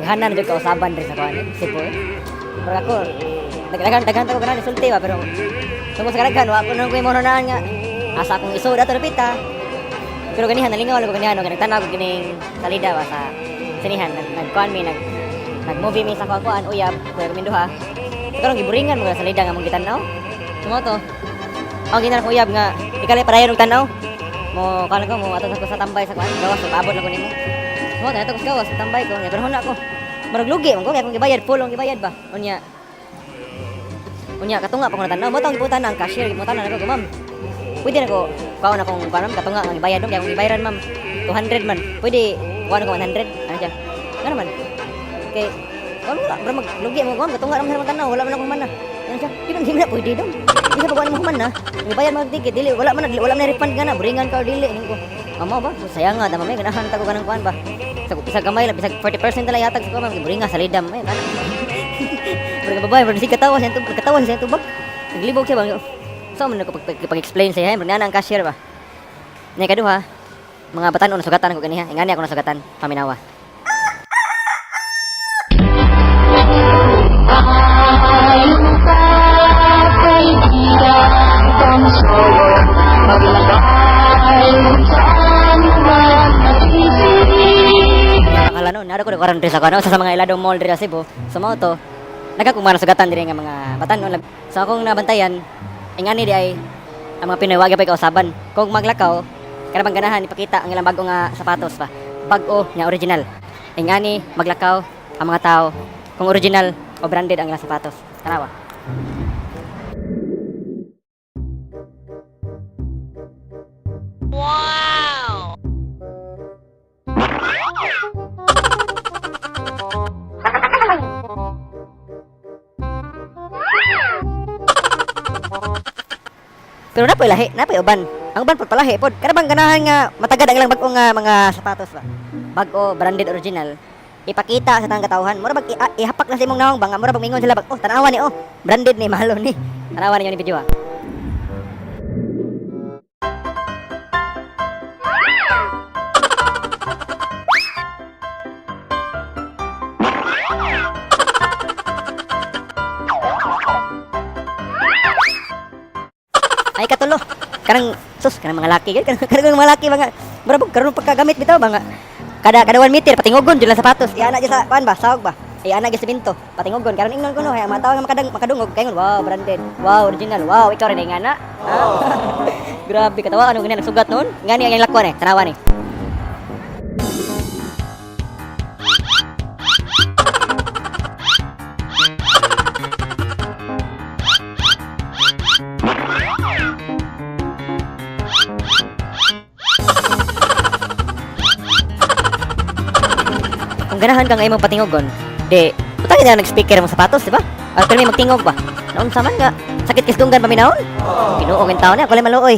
Taghanan jud kausaban diri sa kuan, Cebu. Pero ako nagdagan daghan ta ko ganahan isulti ba, pero tungod sa kadaghan wa ko nang koy naan nga asa akong isod ato dapita. Pero ganihan nalingaw lang ko ganihan no, nagtanaw ko kining salida ba sa sinihan, nagkuan mi, nag movie mi sa kuan kuan uyab kuya kami duha. So, karon giburingan mo sa salida nga mong gitanaw. So mao to. Ang ginan ko uyab nga ikali padayon og tanaw. Mo kuan ko mo ato ko sa tambay sa kuan gawas, so paabot lang ko nimo. Mo ato ko sa gawas tambay ko, ya pero huna ko. Marag lugi man ko kay akong gibayad, full ang gibayad ba. Unya. Unya katunga pa ko natanaw. Mo tong gibutan ang cashier, mo tanan ako, "Ma'am. Pwede na ko kuan akong kuan, ma'am, katunga ang gibayad dong kay akong gibayaran, ma'am. 200 man. Pwede kuan ko 100." Ano siya? Ngano man? Kay kuan wala, bro, maglugi mo kuan katunga naman sa tanaw, wala man akong mana. Ano siya? Di man di pwede dong. Di sa pagkuan mo human na. Gibayad mo ticket dili wala man refund nga na, buringan ka or dili ning ko. Mama ba? Sayang nga tama may ganahan ta ko kanang kuan ba. Sa bisag gamay lang, bisag 40% na lang yatag sa kuan, buringa sa lidam ay kana. Pero babae, pero si katawa siya tubag, katawa siya tubag. Naglibog siya ba? So man ko pag-explain sa iya, nana ang cashier ba. Nya kaduha, mga batan-on nasugatan ko ganiha. Ingani ako nasugatan, paminawa. Akala no, nara ko karon diri sa kuan sa mga iladong mall diri sa Cebu. So mao to, nagakong mga nasugatan diri nga mga batan-on. So akong nabantayan, ingani di ay ang mga Pinoy wag gyud kausaban. Kung maglakaw, kada bang ganahan ipakita ang ilang bag-o nga sapatos ba. Bag-o nga original. Ingani maglakaw ang mga tao kung original o branded ang ilang sapatos. Tanawa. Wow! Pero napoy lahi, napoy uban. Ang uban pod palahi pod. Kada bang ganahan nga matagad ang ilang bag-o nga mga sapatos ba. Bag-o, branded, original. Ipakita sa tanang katawhan. Mura bag ihapak na sa imong nawong ba nga mura bag mingon sila bag, "Oh, tanawa ni, oh. Branded ni, mahalo ni." Tanawa ninyo ni video ha. Ay katulo. Kanang sus kanang mga laki gyud, kanang mga laki mga mura bag karon pagkagamit bitaw ba nga kada 1 meter patingogon jud lang sapatos. Iana jud sa kuan ba, sawag ba. Iana jud sa binto, patingogon karon ingnon kuno hay ang mga tawo nga makadungog kay "Wow, branded. Wow, original. Wow, ikaw rin nga na." Oh. Grabe katawa ano ganyan nagsugat noon. Ngani ang lakwan eh, tanawa ni. Kung ganahan ka nga imong patingogon, di utangin na nag-speaker mo sapatos, di ba? At pero may magtingog ba? Naunsa man nga sakit kay dunggan paminawon. Tinuog ang taon niya, kulay maluoy.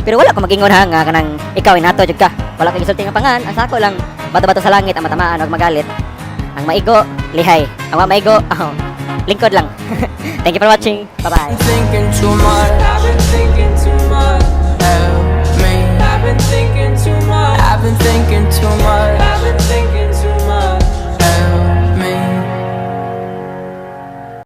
Pero wala ko mag-ingon ha nga kanang ikaw inato jud ka. Wala kay gisulti nga pangan, ang sako lang bato-bato sa langit ang matamaan og magalit. Ang maigo, lihay. Ang wa maigo, oh, lingkod lang. Thank you for watching. Bye-bye. Thinking too much. I've been thinking too much. Help me. I've been thinking too much. I've been thinking too much. I've been thinking